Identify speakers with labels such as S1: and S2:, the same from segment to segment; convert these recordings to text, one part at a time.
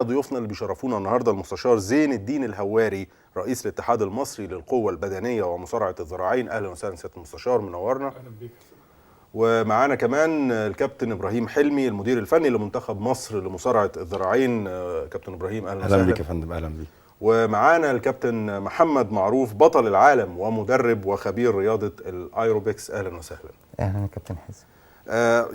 S1: ضيوفنا اللي بيشرفونا النهارده المستشار زين الدين الهواري، رئيس الاتحاد المصري للقوة البدنية ومصارعة الذراعين. اهلا وسهلا سيادة المستشار، منورنا.
S2: اهلا بيك.
S1: ومعانا كمان الكابتن ابراهيم حلمي، المدير الفني لمنتخب مصر لمصارعة الذراعين. كابتن ابراهيم، اهلا
S3: اهلا
S1: وسهلا.
S3: بيك يا فندم، اهلا بيك.
S1: ومعانا الكابتن محمد معروف، بطل العالم ومدرب وخبير رياضة الايروبكس. اهلا وسهلا.
S4: اهلا يا كابتن حازم.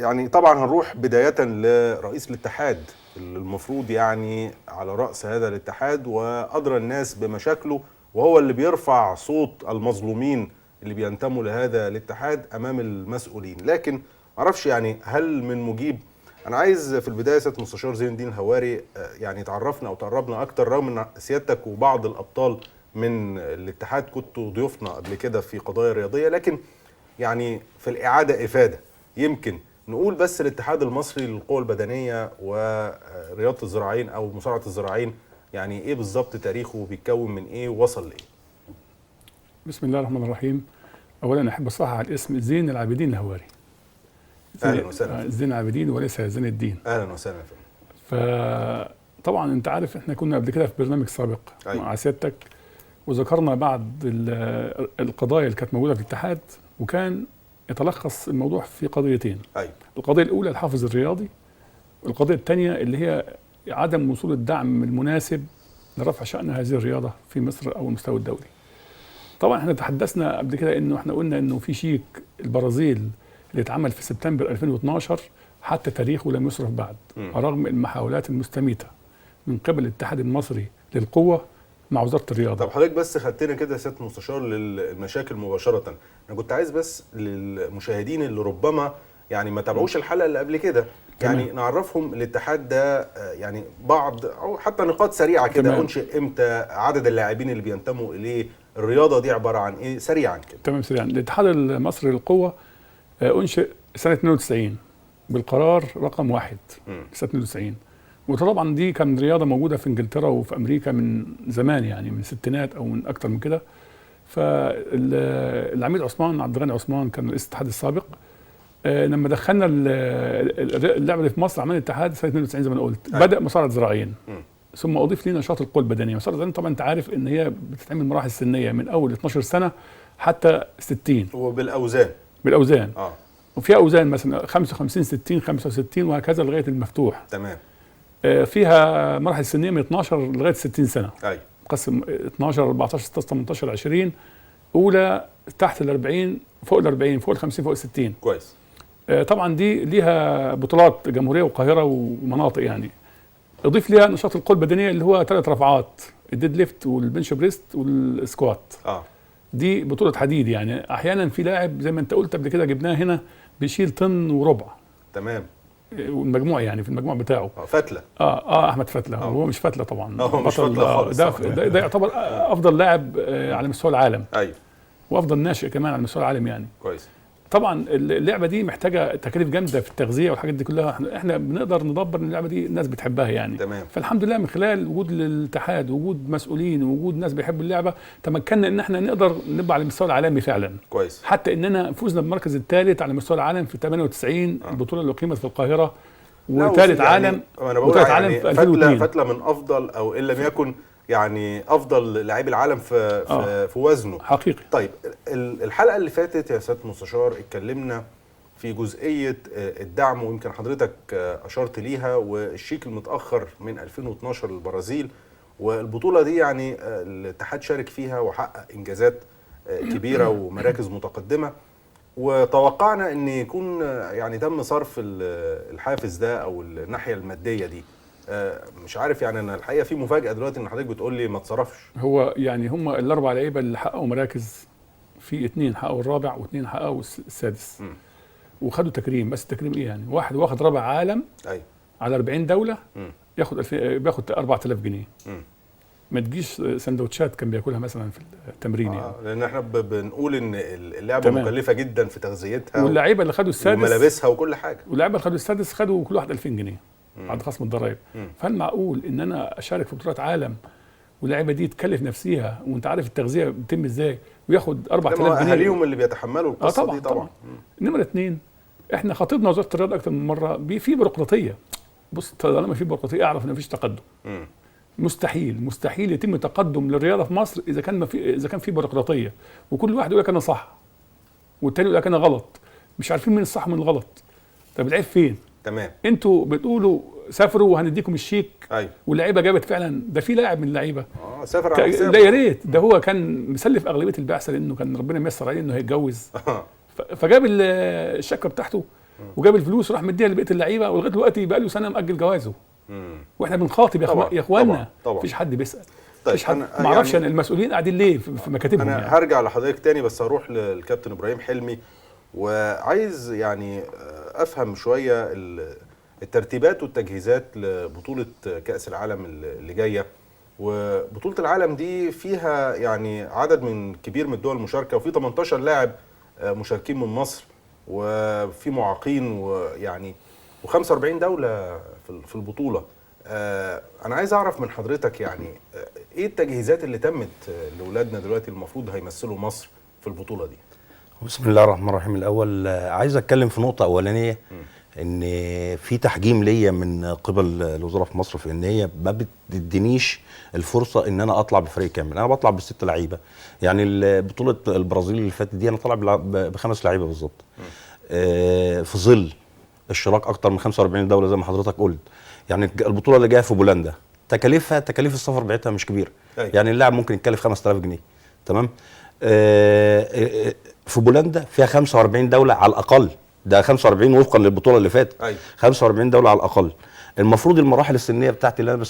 S1: يعني طبعا هنروح بداية لرئيس الاتحاد اللي المفروض يعني على رأس هذا الاتحاد وأدرى الناس بمشاكله، وهو اللي بيرفع صوت المظلومين اللي بينتموا لهذا الاتحاد أمام المسؤولين. لكن معرفش يعني هل من مجيب. أنا عايز في البداية سيادة المستشار زين الدين الهواري يعني تعرفنا أو تقربنا أكتر، رغم أن سيادتك وبعض الأبطال من الاتحاد كنتوا ضيوفنا قبل كده في قضايا رياضية، لكن يعني في الإعادة إفادة. يمكن نقول بس الاتحاد المصري للقوى البدنية ورياضة الذراعين أو مصارعة الذراعين يعني إيه بالظبط تاريخه وبيتكون من إيه ووصل لإيه؟
S2: بسم الله الرحمن الرحيم. اولا احب اصحح على الاسم، زين العابدين الهواري.
S1: أهلا وسهلا.
S2: زين العابدين وليس زين الدين.
S1: أهلا وسهلا يا فندم.
S2: فطبعا انت عارف احنا كنا قبل كده في برنامج سابق
S1: أيوة.
S2: مع سيادتك، وذكرنا بعض القضايا اللي كانت موجودة في الاتحاد، وكان يتلخص الموضوع في قضيتين.
S1: أيوة.
S2: القضية الاولى الحافز الرياضي، والقضية الثانية اللي هي عدم وصول الدعم المناسب لرفع شأن هذه الرياضة في مصر او المستوى الدولي. طبعا احنا تحدثنا قبل كده انه احنا قلنا انه في شيك البرازيل اللي اتعمل في سبتمبر 2012 حتى تاريخه لم يصرف بعد، رغم المحاولات المستميته من قبل الاتحاد المصري للقوة مع وزارة الرياضة.
S1: طب حضرتك بس خدتنا كده يا سيادة المستشار للمشاكل مباشرة. انا كنت عايز بس للمشاهدين اللي ربما يعني ما تابعوش الحلقة اللي قبل كده يعني نعرفهم الاتحاد ده، يعني بعض او حتى نقاط سريعة كده. انشئ امتى، عدد اللاعبين اللي بينتموا اليه، الرياضة دي عبارة عن ايه، سريعا كده.
S2: تمام، سريعا. الاتحاد المصري للقوة انشئ سنة 92 بالقرار رقم 1 سنة 92. وطبعا دي كان رياضة موجودة في انجلترا وفي امريكا من زمان، يعني من الستينات او من اكتر من كده. فالعميد عثمان عبد الغني عثمان كان رئيس الاتحاد السابق. لما دخلنا اللعبة دي في مصر، عملنا الاتحاد سنة 92 زي ما انا قلت.
S1: أيوة.
S2: بدا مصارعه ذراعين، ثم اضيف لنا نشاط القوى البدنية. مصارعه الذراعين طبعا انت عارف ان هي بتتعمل مراحل سنية من اول 12 سنة حتى 60.
S1: وبالاوزان.
S2: بالاوزان. وفيها اوزان مثلا 55 60 65 وهكذا لغاية المفتوح.
S1: تمام.
S2: فيها مراحل سنية من 12 لغاية 60 سنة.
S1: ايوه.
S2: قسم 12 14 16 18 20، اولى تحت ال 40، فوق ال 40، فوق ال 50، فوق ال 60.
S1: كويس.
S2: طبعا دي ليها بطولات جمهورية والقاهره ومناطق يعني. اضيف ليها نشاط القوة البدنية اللي هو 3 رفعات، ال deadlift وال bench press وال squat. دي بطوله حديد، يعني احيانا في لاعب زي ما انت قلت قبل كده جبناه هنا بيشيل طن وربع.
S1: تمام.
S2: والمجموع يعني في المجموع بتاعه
S1: فتله.
S2: احمد فتله. هو مش فتله طبعا،
S1: هو مش فتله خالص.
S2: ده يعتبر افضل لاعب على مستوى العالم.
S1: ايوه.
S2: وافضل ناشئ كمان على مستوى العالم يعني.
S1: كويس.
S2: طبعا اللعبة دي محتاجه تكاليف جامدة في التغذية والحاجات دي كلها. احنا بنقدر ندبر ان اللعبة دي الناس بتحبها يعني.
S1: تمام.
S2: فالحمد لله من خلال وجود الاتحاد، وجود مسؤولين، وجود ناس بيحبوا اللعبة، تمكنا ان احنا نقدر نبقى على المستوى العالمي فعلا.
S1: كويس.
S2: حتى اننا فزنا بالمركز الثالث على مستوى العالم في 98، البطولة اللي اقيمت في القاهرة، وثالث
S1: يعني
S2: عالم.
S1: انا بقول
S2: وثالث
S1: يعني
S2: عالم في 2002.
S1: فتله من افضل او ان لم يكن يعني افضل لاعبي العالم في في وزنه
S2: حقيقي.
S1: طيب الحلقة اللي فاتت يا سيادة المستشار اتكلمنا في جزئية الدعم، ويمكن حضرتك اشرت ليها، والشيك المتاخر من 2012 للبرازيل، والبطوله دي يعني الاتحاد شارك فيها وحقق انجازات كبيرة ومراكز متقدمة، وتوقعنا ان يكون يعني تم صرف الحافز ده او الناحية المادية دي. مش عارف يعني، انا الحقيقة في مفاجاة دلوقتي ان حضرتك بتقول لي ما اتصرفش.
S2: هو يعني هم الاربع لعيبة اللي حققوا مراكز، في 2 حققوا الرابع و2 حققوا السادس. وخدوا تكريم. بس التكريم ايه يعني؟ واحد واخد رابع عالم.
S1: أيوة.
S2: على 40 دولة. ياخد بياخد 4000 جنيه. ما تجيش سندوتشات كان بياكلها مثلا في التمرين. يعني
S1: لان احنا بنقول ان اللعبة مكلفة جدا في تغذيتها،
S2: واللعيبة اللي خدوا السادس
S1: وملابسها وكل حاجة.
S2: واللعيبة اللي خدوا السادس خدوا كل واحد 2000 جنيه بعد خصم الضرايب. فهل معقول ان انا اشارك في بطولات عالم واللعيبة دي تكلف نفسيها، وانت عارف التغذية بتتم ازاي، وياخد 4000 جنيه؟
S1: اهاليهم اللي بيتحملوا القصة.
S2: طبعًا
S1: دي طبعا.
S2: نمره 2، احنا خاطبنا وزارة الرياضة اكتر من مرة في بيروقراطيه. بص، طالما في بيروقراطيه اعرف ان مفيش تقدم. مستحيل مستحيل يتم تقدم للرياضة في مصر اذا كان ما في، اذا كان في بيروقراطيه، وكل واحد يقول لك انا صح والتاني يقول لك انا غلط، مش عارفين مين الصح ومين الغلط. طب العيب فين؟
S1: تمام.
S2: انتوا بتقولوا سافروا وهنديكم الشيك.
S1: ايوه.
S2: واللعيبة جابت فعلا، ده في لاعب من اللعيبة
S1: سافر على حسابه.
S2: لا يا ريت، ده هو كان مسلف اغلبية البعثة لانه كان ربنا ميسر عليه انه هيتجوز. فجاب الشكه بتاعته وجاب الفلوس وراح مديها لبقية اللعيبة، ولغاية دلوقتي بقى له سنة مأجل جوازه. واحنا بنخاطب يا اخوانا، مفيش حد بيسأل.
S1: طيب
S2: مفيش حد، ما اعرفش يعني انا المسؤولين قاعدين ليه في مكاتبهم.
S1: انا
S2: يعني
S1: هرجع لحضرتك تاني، بس هروح للكابتن ابراهيم حلمي، وعايز يعني افهم شوية الترتيبات والتجهيزات لبطولة كاس العالم اللي جاية. وبطولة العالم دي فيها يعني عدد من كبير من الدول المشاركة، وفي 18 لاعب مشاركين من مصر، وفي معاقين، ويعني و45 دولة في البطولة. انا عايز اعرف من حضرتك يعني ايه التجهيزات اللي تمت لاولادنا دلوقتي المفروض هيمثلوا مصر في البطولة دي؟
S3: بسم الله الرحمن الرحيم. الاول عايز اتكلم في نقطة اولانيه، ان في تحجيم ليا من قبل الوزارة في مصر في ان هي ما بتدينيش الفرصة ان انا اطلع بفريق كامل. انا بطلع بست لعيبة، يعني بطوله البرازيل اللي فاتت دي انا طالع بخمس لعيبة بالظبط. في ظل اشتراك اكتر من 45 دولة زي ما حضرتك قلت. يعني البطولة اللي جاية في بولندا تكاليفها، تكاليف السفر بتاعتها مش كبيرة.
S1: أيوة.
S3: يعني اللاعب ممكن يتكلف 5000 جنيه. تمام. في بولندا فيها 45 دولة على الاقل، ده 45 وفقا للبطولة اللي فاتت.
S1: أيوة.
S3: 45 دولة على الاقل. المفروض المراحل السنية بتاعتي اللي انا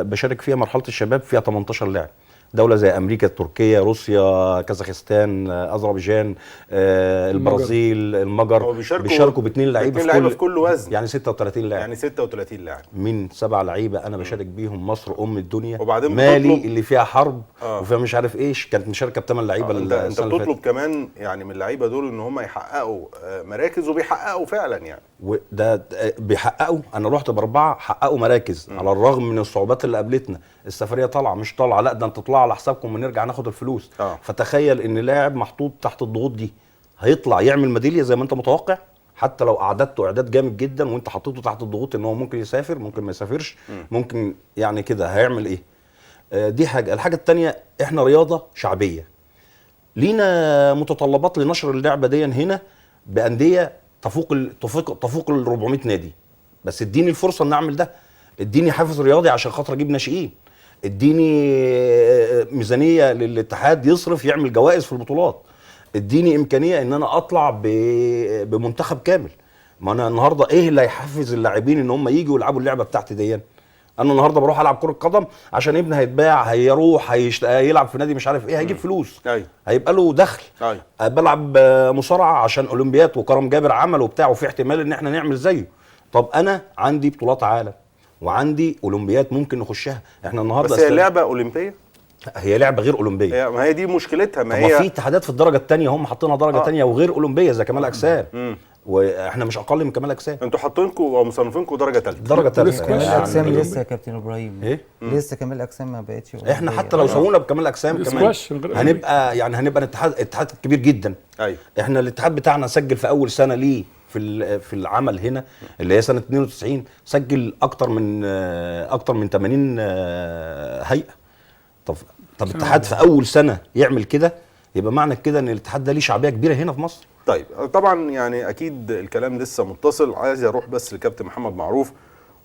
S3: بشارك فيها مرحلة الشباب فيها 18 لاعب. دولة زي امريكا، تركيا، روسيا، كازاخستان، اذربيجان، البرازيل، المجر، بيشاركوا باثنين لعيبة
S1: في كل وزن،
S3: يعني 36 لاعب.
S1: يعني 36 لاعب
S3: من 7 لعيبة انا بشارك بيهم مصر ام الدنيا.
S1: وبعدين
S3: مالي اللي فيها حرب وفيها مش عارف ايش كانت مشاركة بثمان لعيبة.
S1: انت بتطلب كمان يعني من اللعيبة دول ان هم يحققوا مراكز، وبيحققوا فعلا يعني.
S3: وده بيحققوا، انا رحت باربعة حققوا مراكز. على الرغم من الصعوبات اللي قابلتنا، السفرية طالعه مش طالعه، لا ده انت تطلع على حسابكم ونرجع ناخد الفلوس. فتخيل ان لاعب محطوط تحت الضغوط دي هيطلع يعمل ميدالية زي ما انت متوقع، حتى لو اعددته اعداد جامد جدا وانت حطيته تحت الضغوط ان هو ممكن يسافر، ممكن ما يسافرش، ممكن يعني كده هيعمل ايه؟ دي حاجة. الحاجة الثانية، احنا رياضة شعبية، لينا متطلبات لنشر اللعبة دي هنا بانديه تفوق تفوق ال 400 نادي. بس اديني الفرصة ان اعمل ده، اديني حافز رياضي عشان خاطر اجيب ناشئين، اديني ميزانية للاتحاد يصرف يعمل جوائز في البطولات، اديني امكانية ان انا اطلع بمنتخب كامل. ما انا النهارده ايه اللي هيحفز اللاعبين ان هم يجوا يلعبوا اللعبة بتاعتي دي؟ انا النهارده بروح العب كره قدم عشان ابني هيتباع، هيروح هيلعب في نادي مش عارف ايه، هيجيب فلوس، هيبقى له دخل. بلعب مصارعه عشان اولمبياد وكرم جابر عمل وبتاع، وفي احتمال ان احنا نعمل زيه. طب انا عندي بطولات عالم وعندي اولمبياد ممكن نخشها احنا النهارده.
S1: بس هي لعبه اولمبيه؟
S3: هي لعبه غير اولمبيه.
S1: ما هي دي مشكلتها. ما هي
S3: في اتحادات في الدرجة الثانية هم حاطينها درجه ثانية وغير اولمبيه زي كمال اجسام. واحنا مش اقل من كمال اجسام.
S1: انتوا حاطينكم او مصنفينكم درجه ثالثة.
S3: درجه ثالثة.
S4: كمال اجسام لسه يا كابتن ابراهيم.
S3: ايه؟
S4: لسه كمال اجسام ما بقتش.
S3: احنا حتى لو سوونا بكمال اجسام كمان هنبقى يعني هنبقى اتحاد كبير جدا.
S1: ايوه.
S3: احنا الاتحاد بتاعنا سجل في اول سنة ليه في العمل هنا اللي هي سنة 92 سجل اكتر من 80 هيئة. طب الاتحاد في اول سنة يعمل كده، يبقى معنى كده ان الاتحاد ده ليه شعبية كبيرة هنا في مصر.
S1: طيب طبعا يعني اكيد الكلام لسه متصل. عايز اروح بس لكابتن محمد معروف،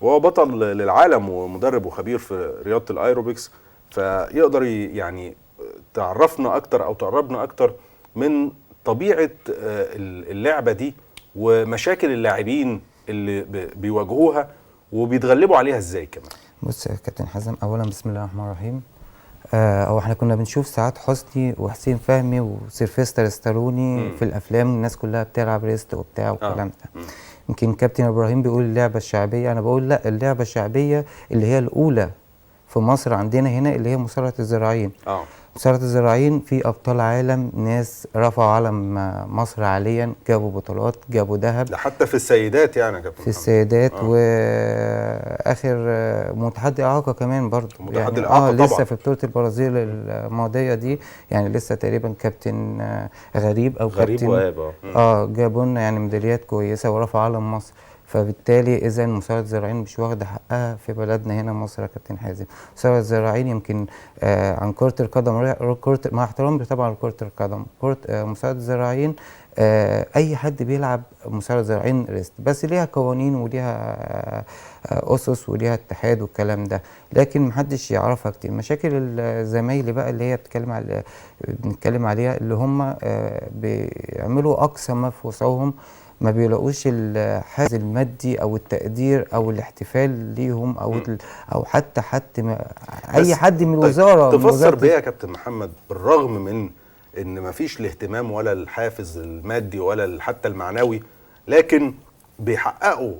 S1: وهو بطل للعالم ومدرب وخبير في رياضة الايروبكس، فيقدر يعني تعرفنا اكتر او تقربنا اكتر من طبيعة اللعبة دي ومشاكل اللاعبين اللي بيواجهوها وبيتغلبوا عليها ازاي كمان.
S4: بص يا كابتن حازم، اولا بسم الله الرحمن الرحيم. هو احنا كنا بنشوف ساعات حسني وحسين فهمي وسيلفستر ستالوني في الافلام، الناس كلها بتلعب wrist وبتاع والكلام ده. يمكن كابتن ابراهيم بيقول اللعبة الشعبية، انا بقول لا، اللعبة الشعبية اللي هي الاولى في مصر عندنا هنا اللي هي مصارعه الذراعين. مصارعه الذراعين في ابطال عالم، ناس رفعوا علم مصر عاليا، جابوا بطولات، جابوا ذهب.
S1: ده حتى في السيدات يعني يا كابتن.
S4: في السيدات. واخر متحدي اعاقه كمان برضه.
S1: متحدي يعني الاعاقة طبعا
S4: لسه في بطوله البرازيل الماضية دي، يعني لسه تقريبا كابتن غريب او
S3: غريب
S4: كابتن
S3: وهاب
S4: جابوا لنا يعني ميداليات كويسة ورفعوا علم مصر. فبالتالي اذا مصارعه الذراعين مش واخده حقها في بلدنا هنا مصر يا كابتن حازم. مصارعه الذراعين يمكن عن كره القدم، مع احترامي طبعا لكرة القدم، كره مصارعه الذراعين اي حد بيلعب مصارعه ذراعين wrist، بس ليها قوانين وليها اسس وليها اتحاد والكلام ده، لكن محدش يعرفها كتير. مشاكل الزمايلي بقى اللي هي بنتكلم عليها، اللي هم بيعملوا اقصى ما في وسعهم، ما بيلاقوش الحافز المادي او التقدير او الاحتفال ليهم او حتى اي حد من الوزارة.
S1: تفسر بيه يا كابتن محمد، بالرغم من ان مفيش الاهتمام ولا الحافز المادي ولا حتى المعنوي، لكن بيحققوا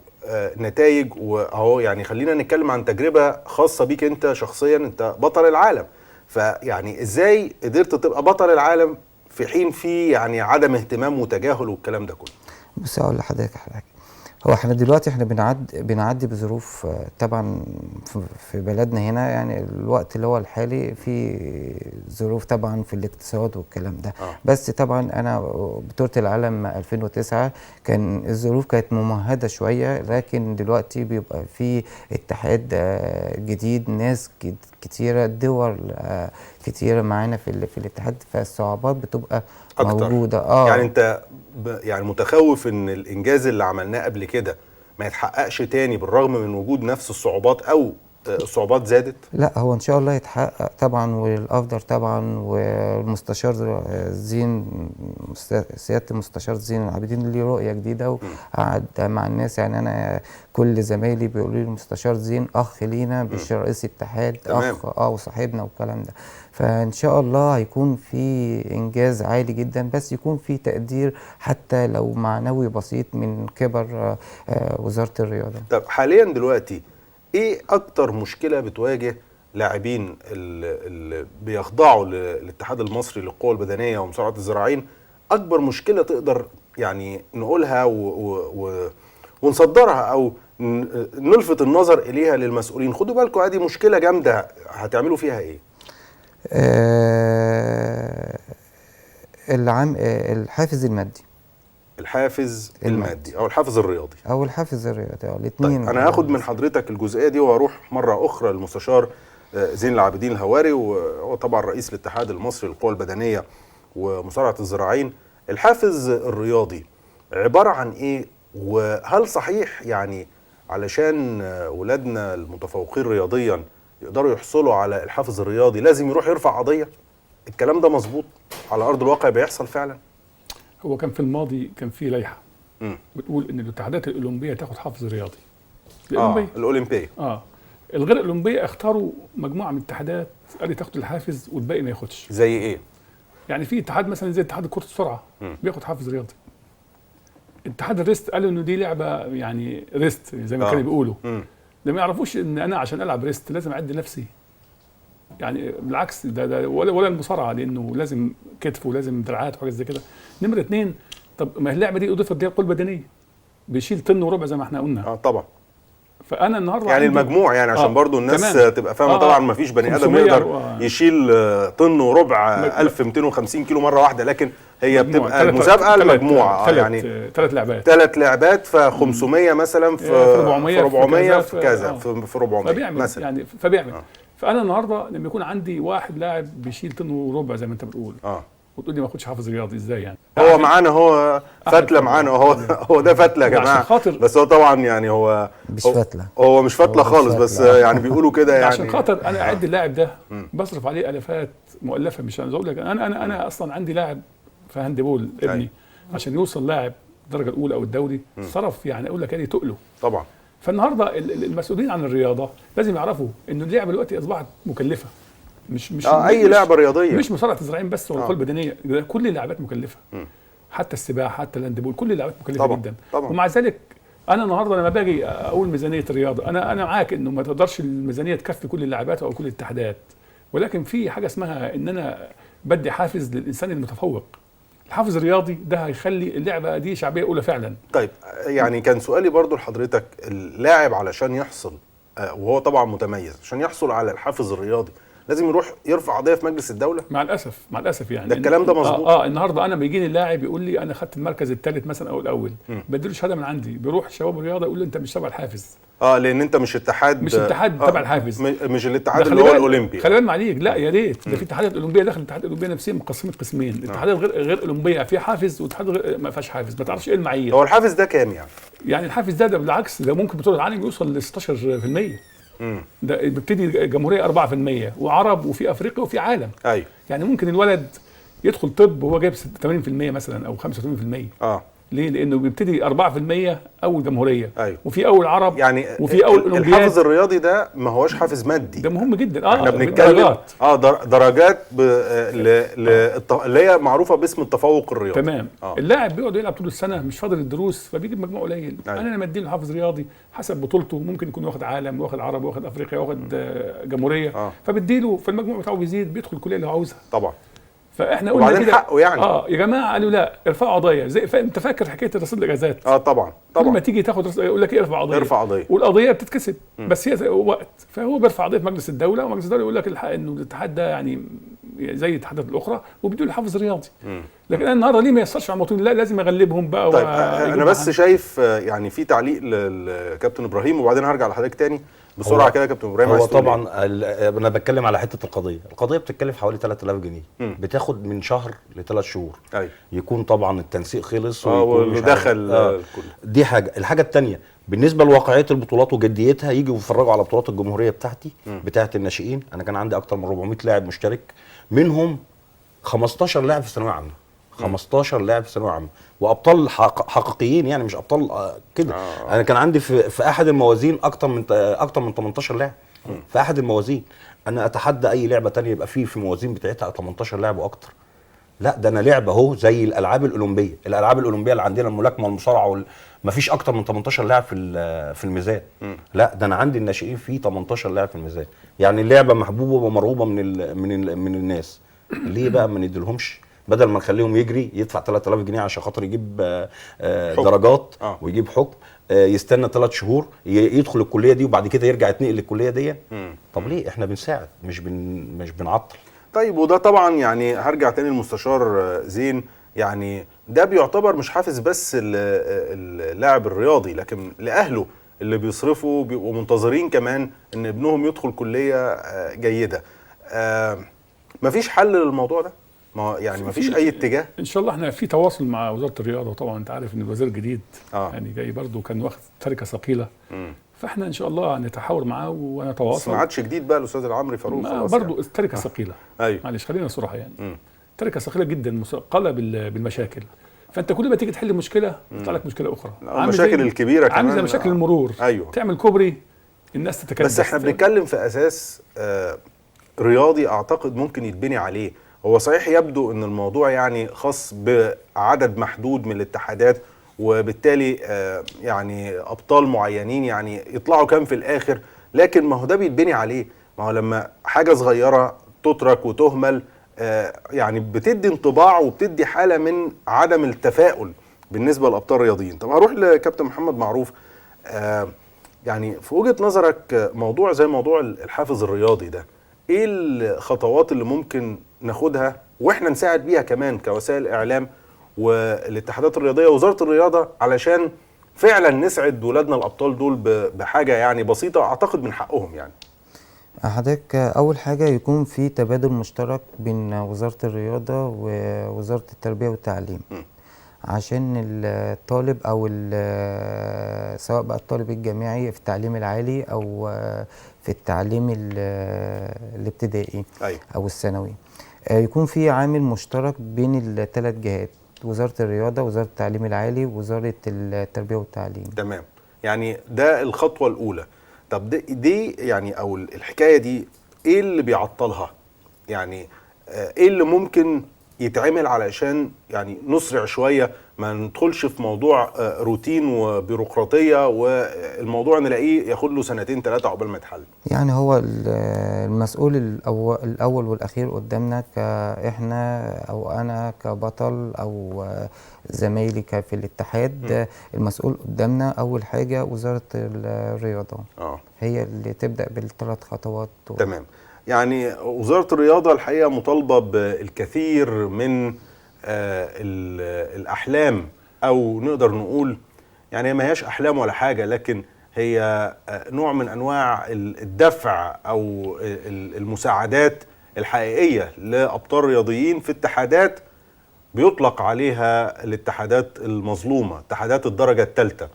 S1: نتائج. واهو يعني خلينا نتكلم عن تجربه خاصة بيك انت شخصيا، انت بطل العالم، فيعني ازاي قدرت تبقى بطل العالم في حين في يعني عدم اهتمام وتجاهل والكلام ده كله؟
S4: بص اقول لحضرتك حاجة، هو احنا دلوقتي احنا بنعدي بظروف طبعا في بلدنا هنا، يعني الوقت اللي هو الحالي في ظروف طبعا في الاقتصاد والكلام ده. بس طبعا انا بطولة العالم 2009 كان الظروف كانت ممهدة شوية، لكن دلوقتي بيبقى في اتحاد جديد، ناس كتيرة، دول كتيرة معانا في الاتحاد، فالصعوبات بتبقى أكتر موجودة.
S1: يعني انت يعني متخوف ان الانجاز اللي عملناه قبل كده ما يتحققش تاني بالرغم من وجود نفس الصعوبات او الصعوبات زادت؟
S4: لا، هو ان شاء الله يتحقق طبعا والافضل طبعا. والمستشار زين، سيادة المستشار زين العابدين ليه رؤية جديدة وقعد مع الناس. يعني انا كل زمايلي بيقولوا لي المستشار زين اخ لينا، مش رئيس اتحاد، اخ وصاحبنا والكلام ده. فان شاء الله هيكون في انجاز عالي جدا، بس يكون في تقدير حتى لو معنوي بسيط من كبر وزارة الرياضة.
S1: طب حاليا دلوقتي ايه اكتر مشكلة بتواجه لاعبين اللي بيخضعوا للاتحاد المصري للقوى البدنية ومصارعه الذراعين؟ اكبر مشكلة تقدر يعني نقولها ونصدرها او نلفت النظر اليها للمسؤولين، خدوا بالكم ادي مشكلة جامدة، هتعملوا فيها ايه؟
S4: الحافز المادي.
S1: الحافز المادي او الحافز الرياضي.
S4: او الحافز الرياضي الاثنين.
S1: طيب انا هاخد من حضرتك الجزئية دي واروح مرة اخرى للمستشار زين العابدين الهواري، وهو طبعا رئيس الاتحاد المصري للقوى البدنية ومصارعه الذراعين. الحافز الرياضي عبارة عن ايه؟ وهل صحيح يعني علشان ولادنا المتفوقين رياضيا يقدروا يحصلوا على الحافز الرياضي لازم يروح يرفع قضية؟ الكلام ده مظبوط على ارض الواقع بيحصل فعلا؟
S2: هو كان في الماضي كان في لائحة بتقول ان الاتحادات الاولمبية تاخد حافز رياضي.
S1: الاولمبية الاولمبية
S2: الغير الاولمبية اختاروا مجموعة من الاتحادات قال تاخد الحافز والباقي ما ياخدش.
S1: زي ايه؟
S2: يعني في اتحاد مثلا زي اتحاد كره السرعة بياخد حافز رياضي. اتحاد ال wrist قالوا انه دي لعبه يعني wrist زي ما كانوا بيقولوا. ده ما يعرفوش ان انا عشان العب wrist لازم اعد نفسي. يعني بالعكس ده ولا المصارعة، لانه لازم كتف ولازم دراعات وحاجات زي كده. نمره 2، طب ما اللعبة دي اضيفت ليها القوة البدنية، بيشيل طن وربع زي ما احنا قلنا.
S1: طبعا.
S2: فانا النهارده
S1: يعني المجموع، يعني عشان برضو الناس تبقى فاهمه، طبعا ما فيش بني ادم يقدر يشيل طن وربع 1250 كيلو مرة واحدة، لكن هي بتبقى المسابقة المجموعة يعني
S2: ثلاث لعبات،
S1: ثلاث لعبات، ف 500 مثلا في 400 في كذا في 400 مثلا
S2: يعني. فبيعمل فانا النهارده لما يكون عندي واحد لاعب بيشيل طن وربع زي ما انت بتقول وتقول لي ما اخدش حافز رياضي، ازاي يعني؟
S1: هو معانا، هو فتله معانا، هو ده فتله يا جماعة، بس هو طبعا يعني هو
S4: مش فتله،
S1: هو مش فتله خالص، بس يعني بيقولوا كده يعني
S2: عشان خاطر انا اعد اللاعب ده بصرف عليه الافات مؤلفه. مش عايز اقول لك انا انا انا اصلا عندي لاعب في handball ابني عشان يوصل لاعب الدرجة الاولى او الدوري صرف يعني اقول لك يعني تقله
S1: طبعا.
S2: فالنهارده المسؤولين عن الرياضة لازم يعرفوا ان اللعبة دلوقتي اصبحت مكلفة، مش
S1: اي لعبه رياضية،
S2: مش مصارعه الذراعين بس ولا القوة البدنية، كل اللعبات مكلفة. حتى السباحة، حتى ال handball، كل اللعبات مكلفة
S1: طبعًا
S2: جدا.
S1: طبعًا.
S2: ومع ذلك انا النهارده لما باجي اقول ميزانية الرياضة، انا معاك انه ما تقدرش الميزانية تكفي كل اللعبات او كل الاتحادات، ولكن في حاجة اسمها ان انا بدي حافز للانسان المتفوق. الحافز الرياضي ده هيخلي اللعبة دي شعبية اولى فعلا.
S1: طيب يعني كان سؤالي برضو لحضرتك، اللاعب علشان يحصل وهو طبعا متميز، عشان يحصل على الحافز الرياضي لازم يروح يرفع قضية في مجلس الدولة.
S2: مع الاسف، مع الاسف يعني
S1: ده الكلام ده مظبوط.
S2: النهارده انا بيجيني اللاعب يقول لي انا خدت المركز الثالث مثلا او الاول، بديله شهادة من عندي، بيروح شباب الرياضة يقول له انت مش تبع الحافز.
S1: لان انت مش اتحاد،
S2: مش اتحاد تبع الحافز،
S1: مش الاتحاد اللي هو الاولمبي.
S2: خلي بالك عليك، لا يا ريت، ده في اتحادات اولمبيه داخل الاتحاد الاولمبي نفسيا مقسمة قسمين، اتحادات غير اولمبيه فيها حافز، واتحاد غير ما فيهاش حافز، ما تعرفش ايه المعايير.
S1: هو الحافز ده كام يعني؟
S2: يعني الحافز ده بالعكس ده ممكن بطوله العالم يوصل ل 16%. ده بيبتدي جمهورية 4% وعرب وفي افريقيا وفي عالم.
S1: ايوه
S2: يعني ممكن الولد يدخل طب وهو جايب 80% مثلا او 85%. ليه؟ لانه بيبتدي 4% اول جمهورية.
S1: أيوه.
S2: وفي اول عرب
S1: يعني،
S2: وفي اول اولمبياد.
S1: الحافز الرياضي ده ما هوش حافز مادي،
S2: ده مهم جدا.
S1: احنا بنتكلم درجات اللي هي معروفة باسم التفوق الرياضي.
S2: تمام. اللاعب بيقعد يلعب طول السنة مش فاضل الدروس، فبيجيب مجموع قليل.
S1: أيوه.
S2: انا لما اديله حافز رياضي حسب بطولته، ممكن يكون واخد عالم، واخد عرب، واخد افريقيا، واخد جمهورية، فبديله فالمجموع بتاعه بيزيد، بيدخل الكلية اللي هو عاوزها.
S1: طبعا.
S2: فاحنا قلنا كده
S1: حقه يعني.
S2: يا جماعة قالوا لا ارفعوا قضية، زي انت فاكر حكاية رصيد الاجازات.
S1: طبعا طبعا.
S2: كل ما تيجي تاخد رصيد يقول لك ايه ارفع قضية،
S1: ارفع قضية،
S2: والقضية بتتكسب. بس هي وقت، فهو بيرفع قضية في مجلس الدولة، ومجلس الدولة يقول لك الحق انه الاتحاد ده يعني زي الاتحادات الاخرى، وبيدوا له حافز رياضي. لكن انا النهارده ليه ما ييسرش على المواطنين؟ لا لازم اغلبهم بقى.
S1: طيب انا بس شايف يعني في تعليق للكابتن ابراهيم، وبعدين هرجع لحضرتك تاني بسرعة كده. كابتن ابراهيم،
S3: هو طبعا انا بتكلم على حتة القضية، القضية بتتكلف حوالي 3000 جنيه، بتاخد من شهر لثلاث شهور.
S1: أيوه.
S3: يكون طبعا التنسيق خلص
S1: ودخل
S3: دي حاجة. الحاجة الثانية بالنسبة لواقعيه البطولات وجديتها، يجوا يتفرجوا على بطولات الجمهورية بتاعتي بتاعه الناشئين. انا كان عندي اكتر من 400 لاعب مشترك، منهم 15 لاعب في ثانوية عامة، 15 لاعب في ثانوية عامة، وابطال حقيقيين يعني، مش ابطال كده. انا كان عندي في احد الموازين اكتر من 18 لاعب في احد الموازين. انا اتحدى اي لعبه ثانية يبقى في موازين بتاعتها 18 لاعب واكتر. لا ده انا لعبه اهو زي الالعاب الاولمبية، الالعاب الاولمبية اللي عندنا الملاكمة والمصارعه مفيش اكتر من 18 لاعب في الميزان. لا ده انا عندي الناشئين فيه 18 لاعب في الميزان، يعني اللعبة محبوبه ومرغوبه من الناس. ليه بقى ما نديلهمش؟ بدل ما نخليهم يجري يدفع 3000 جنيه عشان خاطر يجيب درجات ويجيب حكم، يستنى 3 شهور يدخل الكلية دي وبعد كده يرجع يتنقل للكليه دي. طب ليه؟ احنا بنساعد مش بنعطل.
S1: طيب وده طبعا يعني هرجع تاني للمستشار زين، يعني ده بيعتبر مش حافز بس اللاعب الرياضي، لكن لاهله اللي بيصرفوا بيبقوا منتظرين كمان ان ابنهم يدخل كليه جيدة. مفيش حل للموضوع ده؟ ما يعني مفيش اي اتجاه؟
S2: ان شاء الله احنا في تواصل مع وزارة الرياضة، وطبعا انت عارف ان الوزير الجديد يعني جاي برضه كان واخد تركه ثقيلة. فاحنا ان شاء الله نتحاور معاه ونتواصل.
S1: بس ما عادش جديد بقى الاستاذ العمري فاروق خلاص
S2: برضه يعني. التركة ثقيلة.
S1: ايوه
S2: معلش خلينا صراحة يعني. تركه ثقيلة جدا مثقلة بالمشاكل، فانت كل ما تيجي تحل مشكلة يطلع لك مشكلة اخرى.
S1: المشاكل الكبيرة كمان،
S2: عامل زي مشاكل المرور.
S1: ايوه
S2: تعمل كوبري الناس تتكدس.
S1: بس احنا بنتكلم في اساس رياضي اعتقد ممكن يتبني عليه. هو صحيح يبدو ان الموضوع يعني خاص بعدد محدود من الاتحادات، وبالتالي يعني ابطال معينين يعني يطلعوا كام في الاخر، لكن ما هو ده بيتبني عليه. ما هو لما حاجة صغيرة تترك وتهمل يعني بتدي انطباع وبتدي حاله من عدم التفاؤل بالنسبة للابطال الرياضيين. طب هروح لكابتن محمد معروف، يعني في وجهه نظرك موضوع زي موضوع الحافز الرياضي ده، ايه الخطوات اللي ممكن ناخدها واحنا نساعد بيها كمان كوسائل اعلام والاتحادات الرياضية ووزارة الرياضة علشان فعلا نسعد ولادنا الابطال دول بحاجة يعني بسيطة اعتقد من حقهم؟ يعني
S4: حضرتك اول حاجة يكون في تبادل مشترك بين وزارة الرياضة ووزارة التربية والتعليم، عشان الطالب او سواء بقى الطالب الجامعي في التعليم العالي او في التعليم الابتدائي او الثانوي، يكون في عامل مشترك بين الثلاث جهات: وزارة الرياضة، وزارة التعليم العالي، ووزارة التربية والتعليم.
S1: تمام، يعني ده الخطوة الاولى. طب دي يعني او الحكاية دي ايه اللي بيعطلها؟ يعني ايه اللي ممكن يتعمل علشان يعني نسرع شوية، ما ندخلش في موضوع روتين وبيروقراطيه والموضوع نلاقيه ياخد له سنتين ثلاثة عقبال ما يتحل؟
S4: يعني هو المسؤول الاول والاخير قدامنا كاحنا او انا كبطل او زمايلي في الاتحاد، المسؤول قدامنا اول حاجة وزارة الرياضة. هي اللي تبدا بالثلاث خطوات.
S1: تمام. يعني وزارة الرياضة الحقيقة مطالبة بالكثير من الأحلام، أو نقدر نقول يعني ما هياش أحلام ولا حاجة، لكن هي نوع من أنواع الدفع أو المساعدات الحقيقية لأبطال رياضيين في اتحادات بيطلق عليها الاتحادات المظلومة، اتحادات الدرجة الثالثة.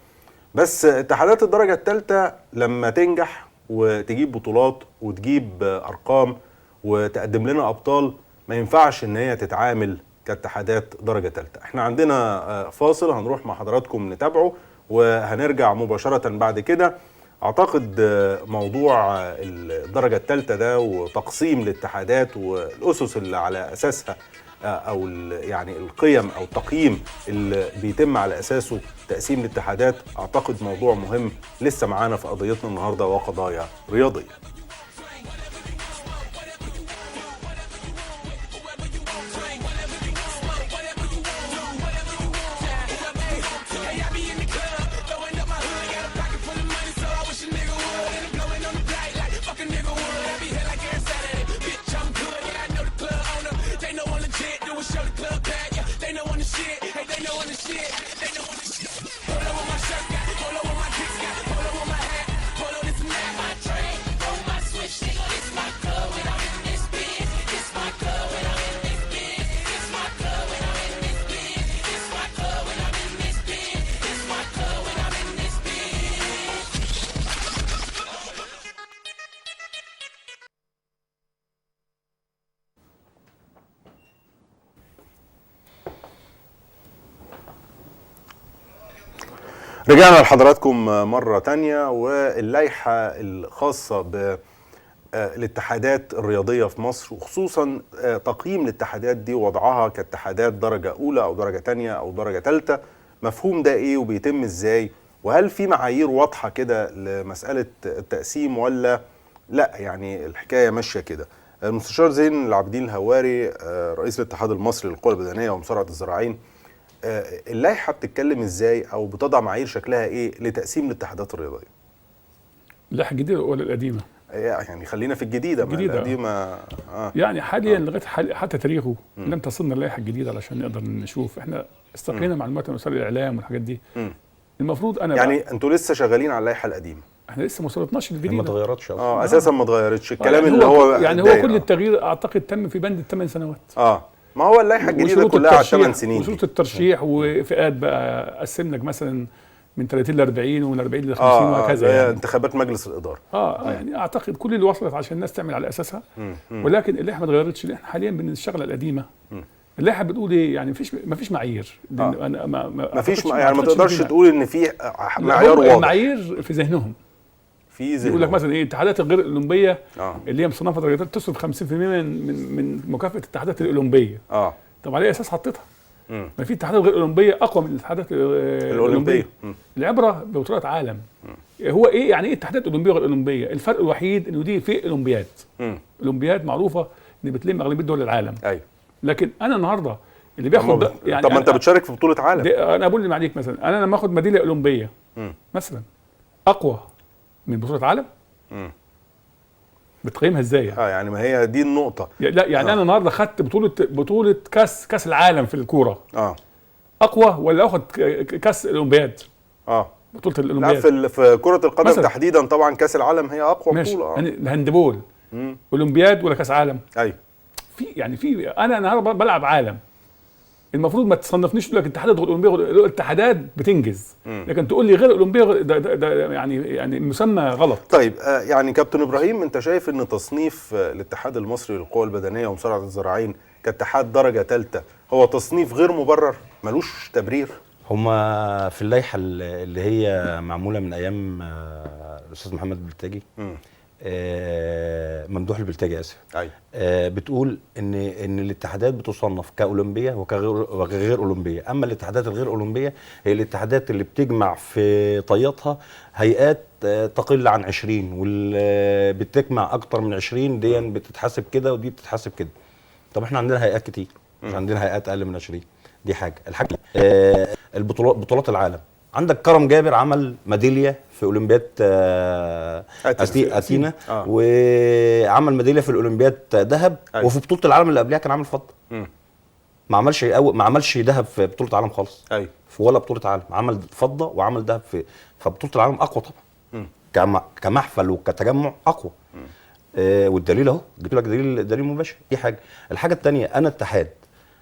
S1: بس اتحادات الدرجة الثالثة لما تنجح وتجيب بطولات وتجيب أرقام وتقدم لنا أبطال، ما ينفعش إن هي تتعامل كاتحادات درجة ثالثة. احنا عندنا فاصل هنروح مع حضراتكم نتابعه وهنرجع مباشرة بعد كده. أعتقد موضوع الدرجة الثالثة ده وتقسيم الاتحادات والأسس اللي على أساسها أو يعني القيم أو التقييم اللي بيتم على أساسه تقسيم الاتحادات، أعتقد موضوع مهم لسه معانا في قضيتنا النهاردة وقضايا رياضية. رجعنا لحضراتكم مرة تانية، واللائحة الخاصة بالاتحادات الرياضية في مصر، وخصوصا تقييم الاتحادات دي ووضعها كاتحادات درجة أولى أو درجة تانية أو درجة تالتة، مفهوم ده إيه وبيتم إزاي، وهل في معايير واضحة كده لمسألة التقسيم ولا لا؟ يعني الحكاية ماشية كده. المستشار زين العابدين الهواري رئيس الاتحاد المصري للقوى البدنية ومصارعة الذراعين، اللائحة بتتكلم ازاي او بتضع معايير شكلها ايه لتقسيم الاتحادات الرياضية؟
S2: اللائحة الجديدة ولا القديمة؟
S1: يعني خلينا في الجديدة، ما القديمة
S2: يعني حاليا لغاية حتى تاريخه لم تصلنا اللائحة الجديدة علشان نقدر نشوف. احنا استقينا معلومات من وسائل الاعلام والحاجات دي. المفروض انا
S1: يعني انتوا لسه شغالين على اللائحة القديمة؟
S2: احنا لسه ما وصلتناش الجديدة،
S3: ما اتغيرتش اصلا.
S1: اساسا ما اتغيرتش الكلام يعني اللي هو
S2: يعني هو كل التغيير اعتقد تم في بند 8 سنوات.
S1: ما هو اللائحة الجديدة كلها على 8 سنين،
S2: وشروط الترشيح وفئات بقى، قسمنا مثلا من 30 ل 40 ومن 40 ل 50 وهكذا يعني.
S1: انتخابات مجلس الادارة.
S2: يعني اعتقد كل اللي وصلت عشان الناس تعمل على اساسها. ولكن اللائحة ما اتغيرتش، احنا حاليا بنشتغل القديمة. اللائحة بتقول ايه؟ يعني مفيش معايير. انا
S1: مفيش يعني ما تقدرش تقول ان في معيار واضح.
S2: المعايير في ذهنهم، في ذهنهم يقول لك مثلا ايه، الاتحادات الغير الاولمبية اللي هي مصنفه درجات تصرف 50% من مكافاة الاتحادات الاولمبية. طب على اي اساس حطيتها؟ ما في اتحادات غير اولمبيه اقوى من الاتحادات الاولمبية. العبرة ببطولات عالم. هو ايه يعني ايه اتحادات اولمبيه وغير اولمبيه؟ الفرق الوحيد انه دي في اولمبياد. اولمبياد معروفة ان بتلم اغلبية دول العالم.
S1: ايوه.
S2: لكن انا النهارده اللي بياخد
S1: يعني طب ما انت بتشارك في بطوله عالم.
S2: انا بقول عليك مثلا، انا لما اخد ميدالية اولمبيه مثلا اقوى من بطولة عالم؟ بتقيمها ازاي يعني؟
S1: يعني ما هي دي النقطة.
S2: لا يعني انا النهارده خدت بطولة كاس العالم في الكورة. اقوى ولا اخد كاس الاولمبياد؟ بطولة الاولمبياد.
S1: لا في كرة القدم تحديدا طبعا كاس العالم هي اقوى بطولة.
S2: يعني ال handball اولمبياد ولا كاس عالم؟
S1: ايوه.
S2: في يعني في انا النهارده بلعب عالم، المفروض ما تصنفنيش تقول لك اتحادات غير اولمبيه، الاتحادات بتنجز، لكن تقول لي غير اولمبيه ده يعني مسمى غلط.
S1: طيب يعني كابتن ابراهيم، انت شايف ان تصنيف الاتحاد المصري للقوى البدنية ومصارعه الذراعين كاتحاد درجه ثالثة هو تصنيف غير مبرر ملوش تبرير؟
S3: هما في اللائحة اللي هي معمولة من ايام الاستاذ محمد البلتاجي، ممدوح البلتاجي اسف،
S1: أيوة.
S3: بتقول ان الاتحادات بتصنف كاولمبيه وكغير اولمبيه. اما الاتحادات الغير اولمبيه هي الاتحادات اللي بتجمع في طياتها هيئات تقل عن 20، واللي بتجمع اكتر من 20 دي بتتحسب كده ودي بتتحسب كده. طب احنا عندنا هيئات كتير، مش عندنا هيئات اقل من 20. دي حاجة. الحاجة البطولات، بطولات العالم، عندك كرم جابر عمل ميدالية في اولمبياد اثينا، وعمل ميدالية في الاولمبياد ذهب. وفي بطوله العالم اللي قبلها كان عامل فضة. ما عملش ذهب في بطوله العالم خالص. في ولا بطوله عالم عمل فضة وعمل ذهب في، فبطوله العالم اقوى طبعا. كمحفل وكتجمع اقوى. والدليل اهو، جبت لك دليل مباشر. دي حاجة. الحاجة الثانية، انا اتحاد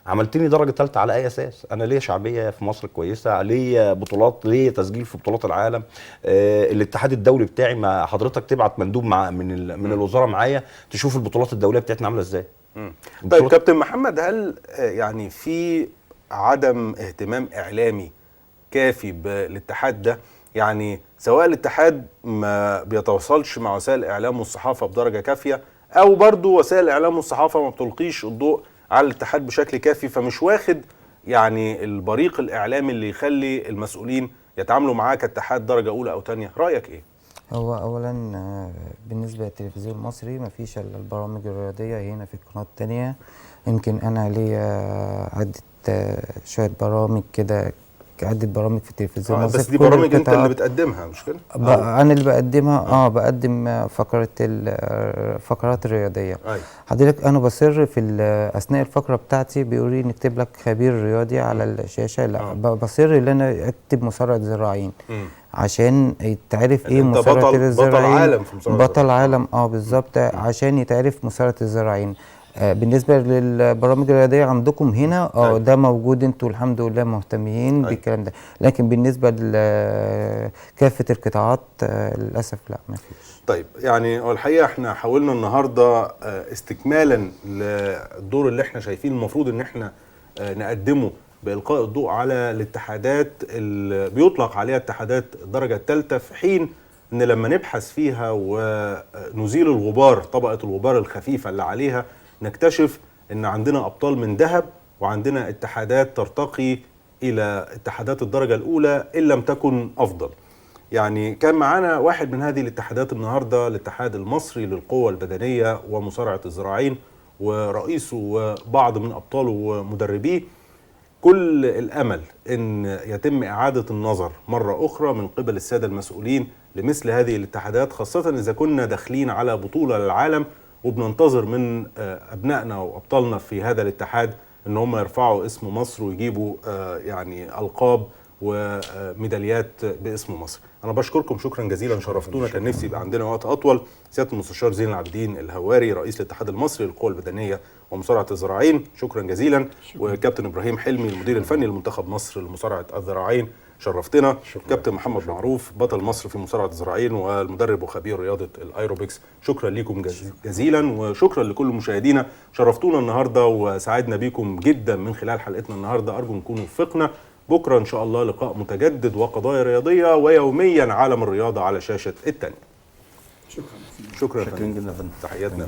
S3: عملتني درجه ثالثة على اي اساس؟ انا ليا شعبية في مصر كويسة، ليا بطولات، ليا تسجيل في بطولات العالم. الاتحاد الدولي بتاعي، ما حضرتك تبعت مندوب مع من الوزارة معايا تشوف البطولات الدولية بتاعتنا عامله ازاي.
S1: طيب كابتن محمد، هل يعني في عدم اهتمام اعلامي كافي بالاتحاد ده؟ يعني سواء الاتحاد ما بيتواصلش مع وسائل الاعلام والصحافة بدرجة كافيه، او برضو وسائل الاعلام والصحافة ما بتلقيش الضوء على الاتحاد بشكل كافي، فمش واخد يعني البريق الاعلامي اللي يخلي المسؤولين يتعاملوا معاه كاتحاد درجه اولى او ثانية. رايك ايه؟
S4: هو اولا بالنسبة للتلفزيون المصري ما فيش الا البرامج الرياضية هنا في القناة الثانية. يمكن انا ليا عده شوية برامج كده، عدة برامج في التلفزيون المصري.
S1: بس دي برامج انت اللي بتقدمها مش كده؟
S4: انا اللي بقدمها. بقدم فقرة الفقرات الرياضية. حضرتك انا بصر في اثناء الفقرة بتاعتي بيقولوا لي نكتب لك خبير رياضي على الشاشة. لا، بصر ان انا اكتب مصارعة ذراعين عشان يتعرف ايه مصارعة الذراعين.
S1: بطل عالم في مصارعة،
S4: بطل عالم. بالظبط، عشان يتعرف مصارعة الذراعين. بالنسبة للبرامج الرياضية عندكم هنا ده موجود، انتوا الحمد لله مهتمين بالكلام ده، لكن بالنسبة لكافة القطاعات للاسف لا، ما فيش.
S1: طيب يعني الحقيقة احنا حاولنا النهارده استكمالا للدور اللي احنا شايفين المفروض ان احنا نقدمه بإلقاء الضوء على الاتحادات اللي بيطلق عليها اتحادات الدرجة الثالثة، في حين ان لما نبحث فيها ونزيل الغبار، طبقه الغبار الخفيفة اللي عليها، نكتشف ان عندنا ابطال من ذهب وعندنا اتحادات ترتقي الى اتحادات الدرجة الاولى ان لم تكن افضل. يعني كان معانا واحد من هذه الاتحادات النهارده، الاتحاد المصري للقوة البدنية ومصارعه الذراعين، ورئيسه وبعض من ابطاله ومدربيه. كل الامل ان يتم اعاده النظر مرة اخرى من قبل السادة المسؤولين لمثل هذه الاتحادات، خاصة اذا كنا داخلين على بطوله للعالم وبننتظر من ابنائنا وابطالنا في هذا الاتحاد ان هم يرفعوا اسم مصر ويجيبوا يعني القاب وميداليات باسم مصر. انا بشكركم شكرا جزيلا، شرفتونا. كان نفسي يبقى عندنا وقت اطول. سيادة المستشار زين العابدين الهواري رئيس الاتحاد المصري للقوى البدنية ومصارعه الذراعين، شكرا جزيلا. وكابتن ابراهيم حلمي المدير الفني لمنتخب مصر لمصارعه الذراعين، شرفتنا. كابتن محمد معروف بطل مصر في مصارعه الذراعين والمدرب وخبير رياضة الايروبكس، شكرا لكم جزيلا، وشكرا لكل مشاهدينا، شرفتونا النهارده وسعدنا بيكم جدا من خلال حلقتنا النهارده. ارجو نكون وفقنا. بكره ان شاء الله لقاء متجدد وقضايا رياضية، ويوميا عالم الرياضة على شاشة الثانية.
S2: شكرا
S1: شكرا
S3: جدا،
S1: تحياتنا.